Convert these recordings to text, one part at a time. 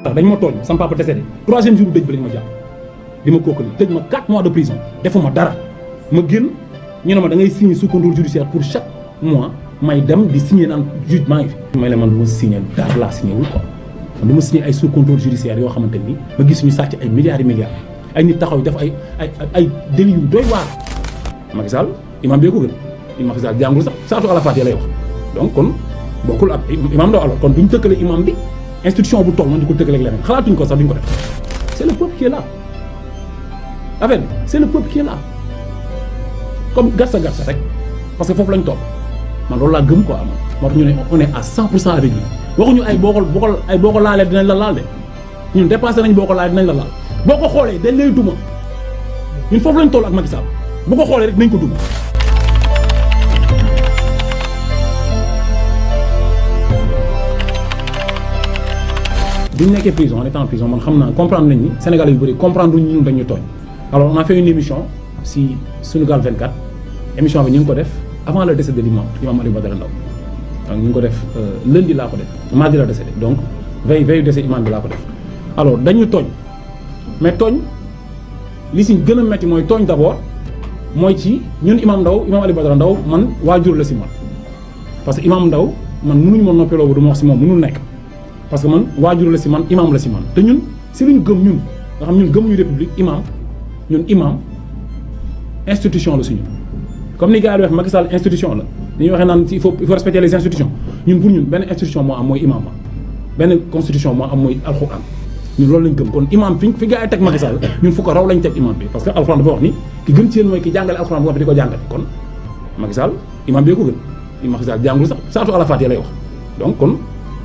dañ ma tooñ sama papa décédé 3e jour dëj bi lañ ma jàpp di ma kookali tëj ma 4 mois de prison defuma dara ma génn ñu ne ma da ngay signer sous contrôle judiciaire pour chaque mois may dem di signer naan juge maa ngi fi. may la man du ma signer dara laa signer wul quoi man du ma signer ay sous contrôle judiciaire yoo xamante ni ma gis ñu sàcc ay milliards et milliards ay nit taxaw def ay délits yu doy waar. Macky Sall imam bee ko gën Macky Sall jàngul sax saatu ala faatiha lay wax donc kon bokkul ak imam Ndao alors kon duñ tëkkale imam bi institution bu toll man di ko tëkkale ak leneen xalaatuñ ko sax duñ ko def c'est le peuple qui est là affaire bi c'est le peuple qui est là comme gatsa rek parce que foofu lañ toll man loolu laa gëm quoi man moo tax ñu ne on est à 100% avec lui waxuñu ay boo ko laalee dinañ la laal de ñun dépassé nañ boo ko laalee dinañ la laal boo ko xoolee dañ lay duma ñun foofu lañ toll ak Macky Sall bu ko xoolee rek dinañ ko duma. bi ñu nekkee prison on était en prison man xam naa comprendre nañ ni Sénégalais yu bëri comprendre luñ ñun dañu tooñ alors on a fait une émission si Sunugal 24 émission bi ñu ngi ko def avant le décès de l'imam Aliou Badara Ndao donc ñu ngi ko def lundi laa ko def mardi la décédé donc veille décès imam bi laa ko def alors dañu tooñ mais tooñ li si gën a metti mooy tooñ d'abord mooy ci ñun imam Aliou Badara Ndao man waajur la si man parce que imam Ndao man mënuñu ma noppeloo bu du ma wax si moom mënul nekk parce que man waajur la si man imam la si man te ñun si luñ gëm ñun nga xam ñun gëmuñu république ñun imam institution la suñu comme ni gars yi wax Macky Sall institution la dañuy waxee naan il faut respecter les institutions ñun pour ñun benn institution moo am mooy imam benn constitution moo am mooy alxuraan ñun loolu lañ gëm kon imam fi gars yi teg Macky Sall ñun fu ko raw lañ teg imam bi parce que alxuraan dafa wax ni ki gën ci yéen mooy ki jàngale alxuraan bu di ko jàngale kon Macky Sall imam bee ko gën Macky Sall jàngul sax saatu ala faatiha lay wax donc kon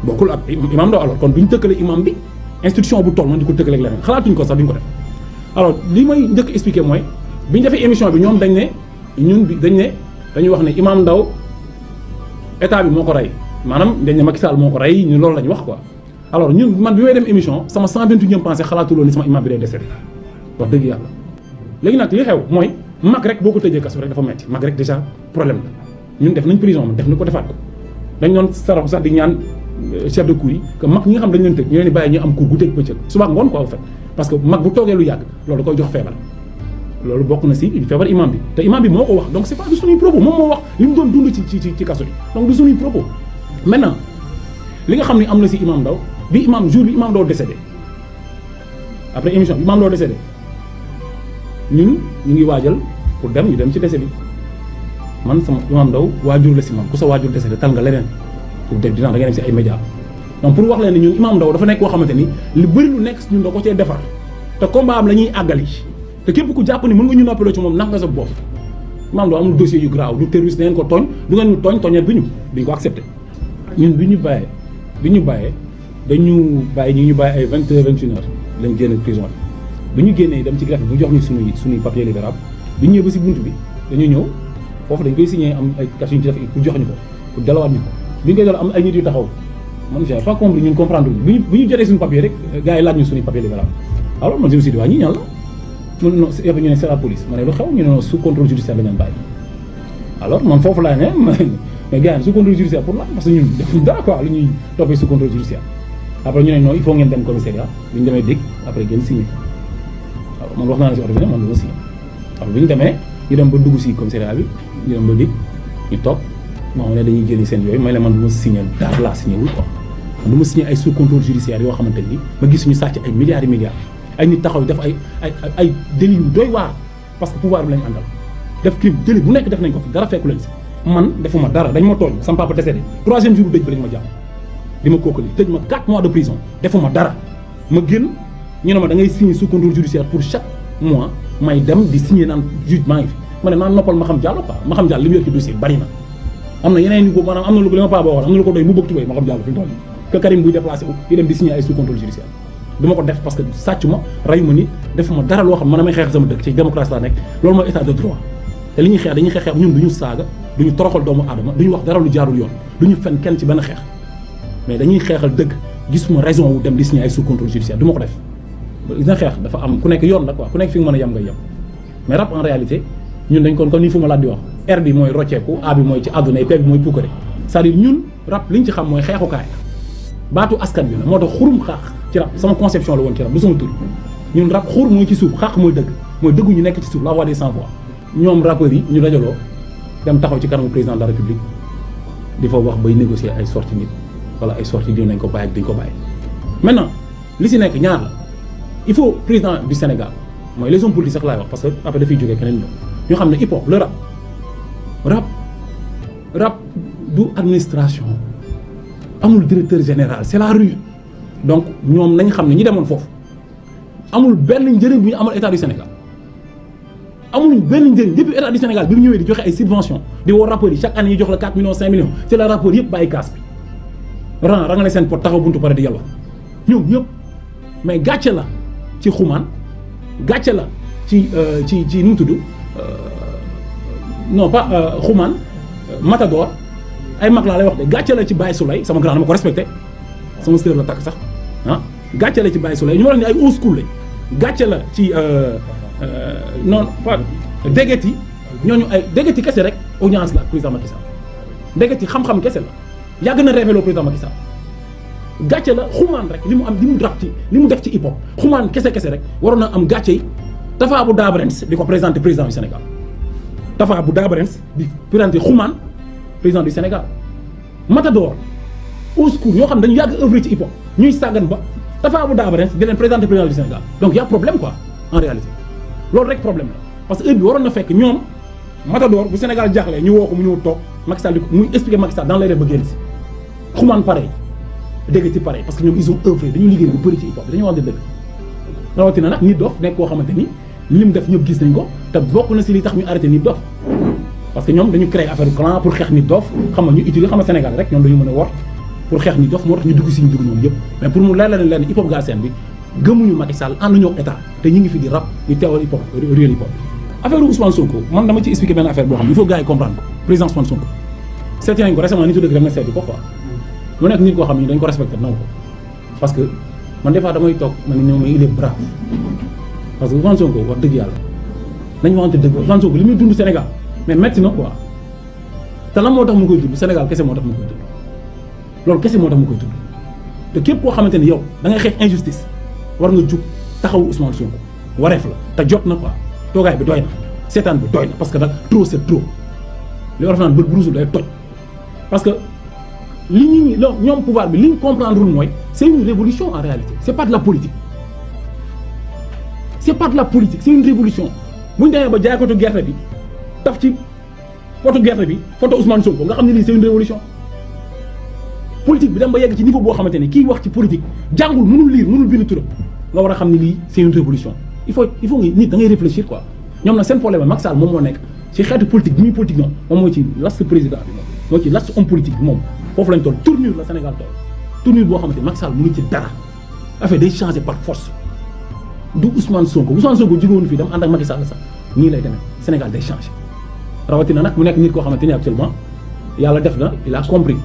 bokkul ak imam Ndao alors kon duñ tëkkale imam bi institution bu toll man di ko tëkkale ak leneen xalaatuñ ko sax duñ ko def alors li may njëkk expliquer mooy biñ defee émission bi ñoom dañuy wax ne imam Ndao état bi moo ko rey maanaam dañ ne Macky Sall moo ko rey ñu loolu lañ wax quoi alors ñun man bi may dem émission sama 128e pensée xalaatuloo ni sama imam bi day décédé wax dëgg yàlla léegi nag li xew mooy mag rek boo ko tëjee kaso rek dafa metti mag rek déjà problème la ñun def nañ prison def na ko defaat ko dañ doon saraxu sax di ñaan chef de cour yi que mag ñi nga xam dañ leen tëj ñu leen di bàyyi ñu am cour guddeeg bëccëg suba ngoon quoi au fait parce que mag bu toogee lu yàgg loolu da koy jox feebar loolu bokk na si feebar imam bi te imam bi moo ko wax donc c'est pas du suñuy propos moom moo wax li mu doon dund ci kaso bi donc du suñuy propos maintenant li nga xam ne am na si imam Ndao bi jour bi imam Ndao décédé après émission bi imam Ndao décédé ñun ñu ngi waajal pour ñu dem ci décès bi man sama imam Ndao waajur la si man ku sa waajur décédé tal nga leneen pour def dinaa da ngay dem si ay médias donc pour wax leen ne ñun imam Ndao dafa nekk koo xamante ni li bëri lu nekk ñun da ko cee defar te combat am la ñuy àggali te képp ku jàpp ni mën nga ñu noppaloo ci moom nax nga sa bopp imam Ndao amul dossier yu grave du terroriste da ngeen ko tooñ du ngeen ñu tooñee bi ñu duñ ko accepté ñun bi ñu bàyyee dañu bàyyi ay 20h 21h lañ génn prison bi ñu génnee dem ci greffe bu jox ñu suñuy papier libérable bi ñu ñëw ba si buntu bi dañu ñëw foofu dañ koy signé am ay cachet yu ñu ci def pour jox ñu ko pour dalawaat ñu ko bi ñu koy dal am ay nit yu taxaw man j'ai pas compris ñun comprendre bi ñu jotee suñu papier rek gars yi laaj ñu suñuy papier libérable alors man je me suis dit waa ñii ñan la mun non yëpp ñu ne c'est la police ma ne lu xew ñu ne non sous contrôle judiciaire la ñu bàyyi alors man foofu laa ne mais gars yi sous contrôle judiciaire pour lan parce que ñun defuñ dara quoi lu ñuy toppee sous contrôle judiciaire après ñu ne non il faut ngeen dem commissariat bi ñu demee dégg après ngeen signé alors man wax naa ne si oto bi ne man du ma signé alors bi ñu demee ñu dem ba dugg si commissariat bi ñu dem ba dégg ñu toog bon ne dañuy jëli seen yooyu may la man du ma signé dara laa signé wul quoi man du ma signé ay sous contrôle judiciaire yoo xamante ni ma gis ñu sàcc ay milliards et milliards ay nit taxaw def ay délits yu doy waar parce que pouvoir bi lañ àndal def crime délit bu nekk def nañ ko fi dara fekku leen si man defuma dara dañ ma tooñ sama papa décédé 3e jour dëj bi lañ ma jàpp di ma kookali tëj ma 4 mois de prison defuma dara ma génn ñu ne ma da ngay signer sous contrôle judiciaire pour chaque mois may dem di signer naan juge maa ngi fi ma ne naan noppal ma xam Diallo quoi ma xam Diallo li mu yor ci dossier bari na am na yeneen ko maanaam am na lu ko li ma paa boo waxoon am na lu ko doy mu bëgg tubéy ma xam Diallo fi mu toll que Karim buy déplacé di dem di signer ay sous contrôle judiciaire du ma ko def parce que sàcc ma rayu ma ni defuma dara loo xam man damay xeex sama dëkk ci démocratie laa nekk loolu mooy état de droit te li ñuy xeex dañuy xeex ñun duñu saaga duñu toroxal doomu aadama duñu wax dara lu jaarul yoon duñu fen kenn ci benn xeex mais dañuy xeexal dëgg gisuma raison wu dem di signer ay sous contrôle judiciaire du ma ko def dina xeex dafa am ku nekk yoon la quoi ku nekk fi nga mën a yem ngay yem mais rap en réalité ñun dañ kon ni fu ma laat di wax R bi mooy rocceeku A bi mooy ci àdduna yi P bi mooy puukare c'est-à-dire ñun rap liñ ci xam mooy xeexukaay baatu askan bi la moo tax xurum xaax ci rap sama conception la woon ci rap du sama tur ñun rap xuur mooy ci suuf xàq mooy dëgg ñu nekk ci suuf la voix des sans voix ñoom rappeurs yi ñu dajaloo dem taxaw ci kanamu président de la république di fa wax bay négocier ay sorties nit wala ay sorties diw nañ ko bàyyi ak duñ ko bàyyi. maintenant li si nekk ñaar la il faut président du Sénégal mooy les hommes politiques sax laay wax parce que après dafay jógee keneen ñu xam ne hip hop le rap du administration amul directeur général c'est la rue donc ñoom nañ xam ne ñi demoon foofu amul benn njëriñ bu ñu amal état du Sénégal amul benn njëriñ depuis état du Sénégal bi mu ñëwee di joxe ay subventions di woo rappeurs yi chaque année ñu jox la 4 millions 5 millions c'est la rappeurs yëpp bàyyi kaas bi rangale seen pot taxaw buntu pare di yàlla ñoom ñëpp mais gàcce la ci xumaan gàcce la ci nu mu tudd non pas xumaan Matador ay mag laa lay wax de gàcce la ci Baye Souley sama grand dama ko respecté sama sœur la takk sax ah gàcce la ci Baye Souley ñu war a ni ay old school lañ gàcce la ci non pas déget yi ñooñu ay déget yi kese rek audience la ak président Macky Sall déget yi xam-xam kese la yàgg na révélo président Macky Sall gàcce la xumaan rek li mu am li mu rap ci li mu def ci hip hop xumaan kese rek waroon na am gàcce yi Tafa bu Dabarens di ko présenté président du Sénégal Tafa bu Dabarens di présenté xumaan président du Sénégal Matador au secours ñoo xam dañu yàgg œuvre ci hip hop ñuy sàggan ba Tafa bu Dabarens di leen présenté président du Sénégal donc y a problème quoi en réalité loolu rek problème la parce que heure bi waroon na fekk ñoom Matador bu Sénégal jaaxlee ñu woo ko mu ñëw toog Macky Sall di ko muy expliquer Macky Sall dans les rêves ba génn si xumaan pareil dégg ci pareil parce que ñoom ils ont œuvré dañu liggéey bu bëri ci hip hop dañu wax dëgg rawatina nag Nit Doff nekk koo xamante ni lim def ñëpp gis nañ ko te bokk na si li tax ñu arrêté Nit Doff parce que ñoom dañu créé affaire clan pour xeex Nit Doff xam nga ñu utiliser xam nga Sénégal rek ñoom dañu mën a wor pour xeex Nit Doff moo tax ñu dugg si ñu dugg ñoom yëpp mais pour mu leer leen hip hop Galsen bi gëmuñu Macky Sall ànduñu ak état te ñu ngi fi di rap di teewal hip hop réel hip hop affaire Ousmane Sonko man dama ci expliquer benn affaire boo xam il faut gars yi comprendre ko président Ousmane Sonko seeti nañ ko récemment nitu dëgg dem na seeti ko quoi mu nekk nit koo xam ne dañ ko respecté naw ko parce que man des fois damay toog man ne ñoom il est brave parce que Ousmane Sonko wax dëgg yàlla nañu waxante dëgg Ousmane Sonko li muy dund Sénégal mais metti na quoi te lan moo tax mu koy dund Sénégal kese moo tax mu koy dund loolu kese moo tax mu koy dund te képp koo xamante ni yow da ngay xeex injustice war nga jug taxawu Ousmane Sonko wareef la te jot na quoi toogaay bi doy na seetaan bi doy na parce que nag trop c'est trop li war a naan bët bu ruusul day toj parce que li ñi ñoom pouvoir bi li ñu comprendre wul mooy c'est une révolution en réalité c'est pas de la politique c'est pas de la politique c'est une révolution bu ñu demee ba jaay kotu gerte bi taf ci potu gerte bi photo Ousmane Sonko nga xam ne lii c'est une révolution politique bi dem ba yegg ci niveau boo xamante ne kii wax ci politique jàngul mënul lire mënul bind turam nga war a xam ne lii c'est une révolution il faut nga nit da ngay réfléchir quoi ñoom nag seen problème Macky Sall moom moo nekk ci xeetu politique bi muy politique noonu moom mooy ci last président bi moom moo ci last homme politique bi moom foofu lañ toll tournure la Sénégal toll tournure boo xamante ne Macky Sall mënu ci dara affaire day changer par force du Ousmane Sonko jógewoon fii dem ànd ak Macky Sall sax nii lay demee Sénégal day changer rawatina nag mu nekk nit koo xamante ni actuellement yàlla def na il a compris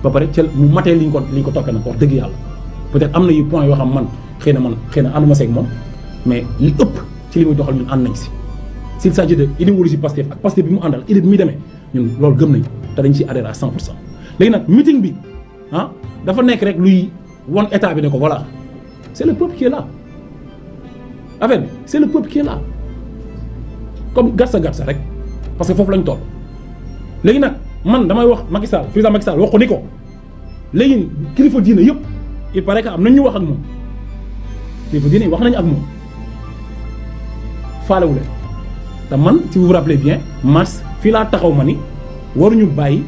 ba pare ca mu matee li ñu ko toppee nag wax dëgg yàlla peut-être am na yu point yoo xam man xëy na ànduma seeg moom mais li ëpp ci li muy doxal ñun ànd nañ si s'il s'agit de idéologie Pastef ak Pastef bi mu àndal idée bi muy demee ñun loolu gëm nañ te dañ ciy adhéré à 100%. léegi nag meeting bi dafa nekk rek luy won état bi ne ko voilà c'est le peuple qui est là affaire bi c'est le peuple qui est là comme gatsa rek parce que foofu lañ toll. léegi nag man damay wax Macky Sall président Macky Sall wax ko ni ko léegi kilifa diine yëpp il paraît que am nañ ñu wax ak moom kilifa diine wax nañu ak moom faalewu leen te man si vous vous rappelez bien mars fii laa taxaw ma ni waruñu bàyyi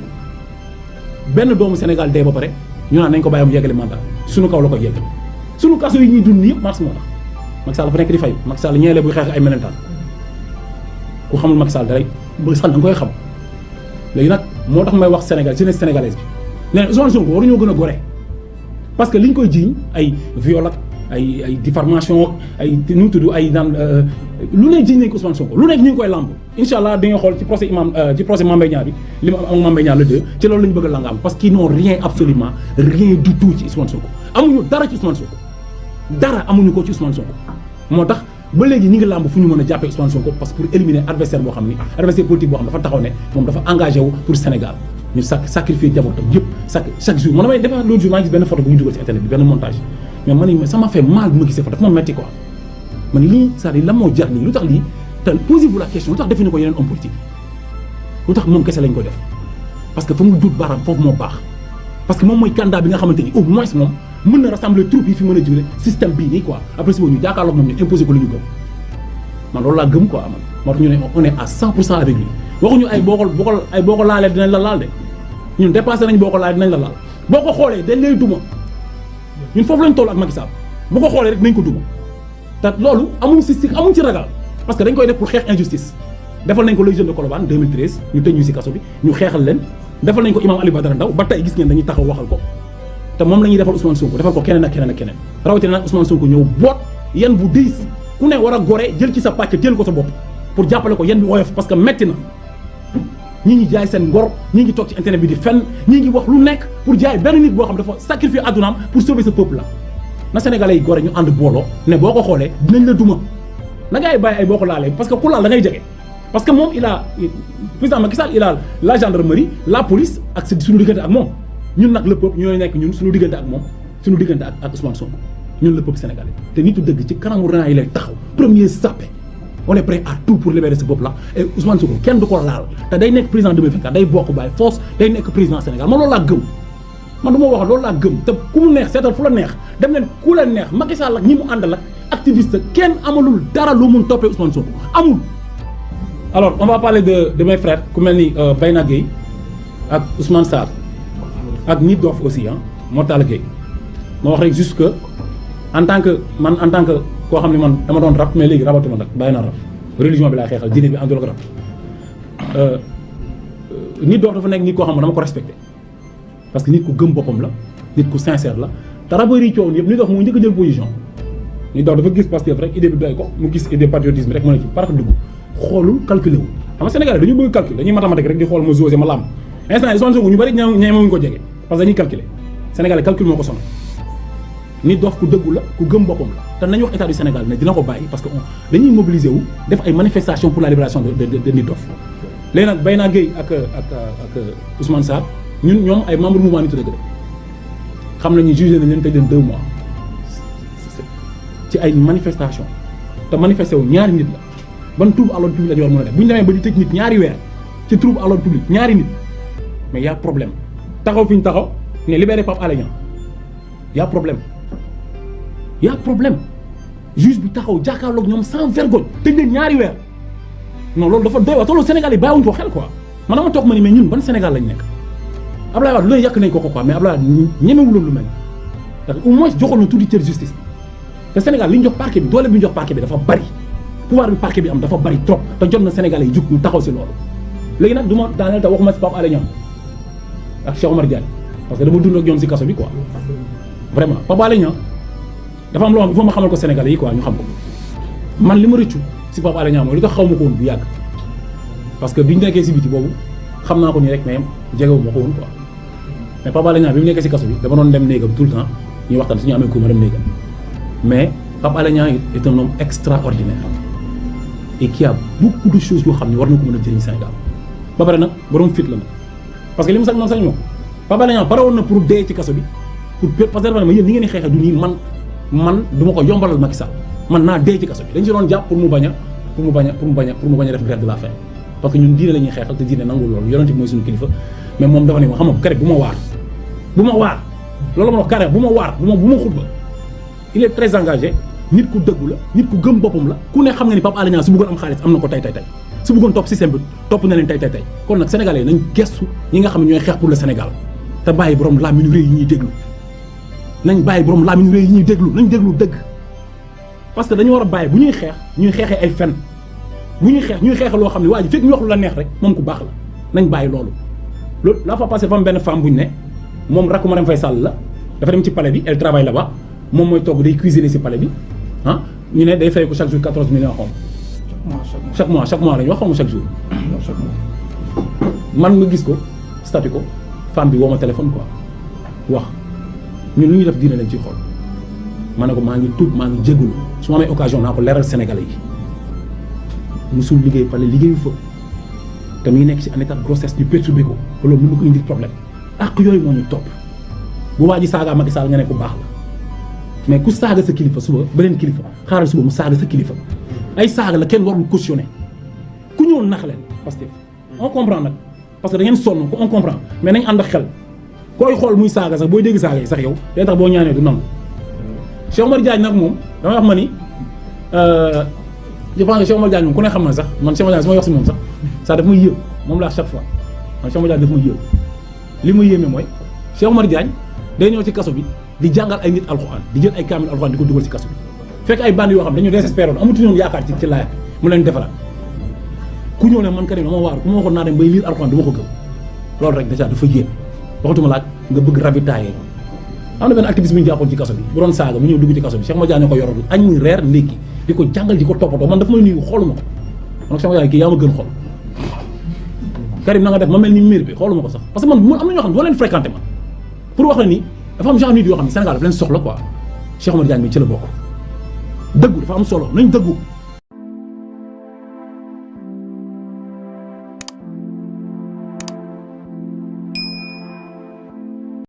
benn doomu Sénégal dee ba pare ñu naan nañ ko bàyyi mu yeggale mandat suñu kaw la koy yeggale suñu kaso yi ñuy dund yëpp mars moo tax Macky Sall dafa nekk di fay Macky Sall ñeele buy xeex ay melentaan ku xamul Macky Sall dalay ba sax da nga koy xam léegi nag moo tax may wax Sénégal jeunesse sénégalaise bi nee na Ousmane Sonko waruñoo gën a gore parce que liñ koy jiiñ ay viol ak ay diffamation ay nu mu tudd ay naan lu ne jiiñ nañ ko Ousmane Sonko lu nekk ñu ngi koy lamb incha allah di nga xool ci procès Mame Mbaye Niang bi li ma am ak Mame Mbaye Niang le 2 ci loolu la ñu bëgg a langaam parce qu'ils n'ont rien absolument rien du tout ci Ousmane Sonko amuñu dara ci Ousmane Sonko dara amuñu ko ci Ousmane Sonko moo tax ba léegi ñi ngi làmb fu ñu mën a jàppee Ousmane Sonko parce que pour éliminer adversaire boo xam ni adversaire politique boo xam dafa taxaw ne moom dafa engagé wu pour Sénégal ñu sacrifier jabootam yëpp chaque jour man damay defa l'autre jour maa ngi gis benn photo bu ñu dugal ci internet bi benn montage mais man ça m'a fait mal bu ma gisee fa dafa ma metti quoi man lii c'est-à-dire lan moo jar nii lu tax lii te posez-vous la question lu tax defuñu ko yeneen homme politique lu tax moom kese lañ ko def parce que fa mu dut baaraam foofu moo baax parce que moom mooy candidat bi nga xamante ni au moins moom mën na rassembler troupe yi fi mën a jóge système bii nii quoi après si boobu ñu jàkkaarloog moom ñu imposer ko lu ñu gëm man loolu laa gëm quoi man moo tax ñu ne on est à 100% avec lui waxuñu ay boo ko laalee dinañ la laal de ñun dépassé nañ boo ko laalee dinañ la laal boo ko xoolee dañ lay duma ñun foofu lañ toll ak Macky Sall bu ko xoolee rek nañ ko duma te loolu amuñ ci ragal parce que dañ koy def pour xeex injustice defal nañ ko les jeunes de Colobane 2013 ñu tëj ñu ci kaso bi ñu xeexal leen defal nañ ko imam Ali Badara Ndaw ba tey gis ngeen dañuy taxaw waxal ko te moom la ñuy defal Ousmane Sonko defal ko keneen ak keneen ak keneen rawatina nag Ousmane Sonko ñëw boot yan bu diis ku ne war a gore jël ci sa pàcc jël ko sa bopp pour jàppale ko yan bi oyof parce que metti na ñii ngi jaay seen ngor ñii ngi toog ci internet bi di fenn ñii ngi wax lu nekk pour jaay benn nit boo xam dafa sacrifier addunaam pour sauver ce peuple là na Sénégalais yi gore ñu ànd booloo ne boo ko xoolee dinañ la duma na ngay bàyyi ay boo ko laalee parce que ku laal da ngay jege parce que moom président Macky Sall il a la gendarmerie la police ak suñu diggante ak moom ñun nag le peuple ñooy nekk ñun suñu diggante ak moom suñu diggante ak Ousmane Sonko ñun le peuple sénégalais te nitu dëgg ci kanamu rang yi lay taxaw premier sape on est prêt à tout pour libérer ce peuple là et Ousmane Sonko kenn du ko laal te day nekk président 2024 day bokk bàyyi force day nekk président Sénégal man loolu laa gëm man du ma wax loolu laa gëm te ku mu neex seetal fu la neex dem leen ku la neex Macky Sall ak ñi mu àndal ak activiste kenn amalul dara lu mun toppee Ousmane Sonko amul. alors on va parler de mes frères ku mel ni Bayna Gueye ak Ousmane Sarr ak Nit Dof aussi Mortala Gueye ma wax rek juste que en tant que koo xam ne man dama doon rap mais léegi rabatuma nag bàyyi naa rap religion bi laay xeexal diine bi àndul ak rap Nit Dof dafa nekk nit koo xam ne dama ko respecté parce que nit ku gëm boppam la nit ku sincère la te rappeurs yi coow yëpp Nit Dof moo njëkk a jël position Nit Dof dafa gis Pastef rek idée bi doy ko mu gis idée patriotisme rek mën a ci parce que dugg xoolul calculé wu xam nga Sénégalais dañu bëgg calcul dañuy mathématique rek di xool ma josé ma làmb instant yi Sonko ñu bëri ñeemewuñu ko jege parce que dañuy calculer Sénégalais calcul moo ko sonal Nit Dof ku dëggu la ku gëm boppam la te nañu wax état du Sénégal ne dina ko bàyyi parce que dañuy mobiliser wu def ay manifestations pour la libération de Nit Dof léegi nag Bayna Gueye ak Ousmane Sarr ñoom ay membre mouvement Nittu Dëgg la xam nañu jugé nañ leen tëj leen 2 mois ci ay manifestations te manifesté wu ñaari nit la ban trouble à l'ordre public la ñu war mën a def bu ñu demee ba di tëj nit ñaari weer ci trouble à l'ordre public ñaari nit mais y a problème taxaw fi ñu taxaw ne libéré Pape Alé Niang y a problème juge bi taxaw jàkkaarloog ñoom sans vergogne tëj leen ñaari weer non loolu dafa doy waar te loolu Sénégal yi bàyyiwuñu ko xel quoi man dama toog ma ni mais ñun ban Sénégal lañ nekk Abdoulaye Wade lu ne yàq nañ ko quoi mais Abdoulaye ñemewuloon lu mel parce que au moins joxoon na tuuti cër justice te Sénégal li ñu jox parquet bi doole bi ñu jox parquet bi dafa bari pouvoir bi parquet bi am dafa bari trop te jot na Sénégalais yi jug ñu taxaw si loolu léegi nag du ma daaneel te waxuma si Pape Alé Niang ak Cheikh Omar Diagne parce que dama dund ak ñoom si kaso bi quoi vraiment Pape Alé Niang dafa am loo xam il faut ma xamal ko Sénégalais yi quoi ñu xam ko man li ma rëccu si Pape Alé Niang mooy li tax xaw ma ko woon bu yàgg parce que biñu nekkee si biti boobu xam naa ko nii rek mais jegewu ma ko woon quoi mais Pape Alé Niang bi mu nekkee si kaso bi dama doon dem néegam tout le temps ñuy waxtaan suñu amee ko ma dem néegam mais Pape Alé Niang est un homme extraordinaire et qui a beaucoup de choses yoo xam ne war na ko mën a jëriñ Sénégal ba pare nag borom fit la nag parce que li mu sañ moom sañ ma ko Pape Alé Niang pare woon na pour dee ci kaso bi pour parce que dafa ne ma yéen ni ngeen di xeexee du nii man du ma ko yombalal Macky Sall man naa dee ci kaso bi dañ si doon jàpp pour mu bañ a def grève de la faim parce que ñun diine la ñuy xeexal te diine nangul loolu yonent bi mooy suñu kilifa mais moom dafa ne ma xam nga kare bu ma waar loolu ma wax kare bu ma waar bu ma xutba il est très engagé nit ku dëggu la nit ku gëm boppam la ku ne xam nga ni Pape Alé Niang su bëggoon am xaalis am na ko tey su bëggoon topp système bi topp na leen tey kon nag sénégalais nañ gestu ñi nga xam ne ñooy xeex pour le Sénégal te bàyyi borom làmmiñ réew yi ñuy déglu nañ déglu dëgg parce que dañu war a bàyyi bu ñuy xeex ñuy xeexee ay fen bu ñuy xeex ñuy xeexe loo xam ne waa ji fekk ñu wax lu la neex rek moom ku baax la nañ bàyyi loolu la fa passé fam benn femme bu ñu ne moom rakku Marème Faye Sall la dafa dem ci palais bi elle travaille là-bas moom mooy togg day cuisiner ci palais bi ñu ne day fay ko chaque jour 14 millions chaque mois la ñu wax xaw ma chaque jour man nga gis ko statut ko femme bi woo ma téléphone quoi wax ñun lu ñuy def diine lañ ciy xool ma ne ko maa ngi tuub maa ngi jégalu su ma amee occasion naa ko leeral Sénégalais yi musul liggéey palais liggéeyu fa te mi ngi nekk ci en état de grossesse ñu perturbé ko te loolu mën na ko indi problème ak yooyu moo ñu topp bu waa ji saaga Macky Sall nga ne ko baax la mais ku saaga sa kilifa suba beneen kilifa xaaral suba mu saaga sa kilifa ay saaga la kenn warul cautionner ku ñëw nax leen parce que on comprend nag parce que da ngeen sonn on comprend mais nañ ànd ak xel koy xool muy saaga sax booy dégg saaga yi sax yow day tax boo ñaanee du nangu Cheikh Omar Diagne nag moom damay wax ma ni je pense que Cheikh Omar Diagne moom ku ne xam na sax man Cheikh Omar Diagne su ma wax si moom sax daf may yëg moom laa chaque fois man Cheikh Omar Diagne daf may yëg li ma yéeme mooy Cheikh Omar Diagne day ñëw ci kaso bi di jàngal ay nit alxuraan di jël ay kaamil alxuraan di ko dugal ci kaso bi fekk ay bandi yoo xam dañu désespéré woon amatuñu woon yaakaar ci laaya mu leen defaraat ku ñëw ne man Karim dama waaru ku ma waxoon naa dem bay liir alxuraan du ma ko gëm loolu rek déjà dafa yéen waxatuma laaj nga bëgg ravitailler am na benn activiste bu ñu jàppoon ci kaso bi bu doon saaga mu ñëw dugg ci kaso bi Cheikh Omar Diagne ko yoroon añ reer ndékki di ko jàngal di ko toppatoo man dafa may nuyu xooluma ko man Cheikh Omar Diagne kii yaa ma gën xool Karim na nga def ma mel ni miir bi xooluma ko sax parce que man am na ñoo xam ne doo leen fréquenté man pour wax la ni dafa am genre nit yoo xam ne Sénégal dafa leen soxla quoi Cheikh Omar Diagne bi ci la bokk dëggu dafa am solo nañ dëggu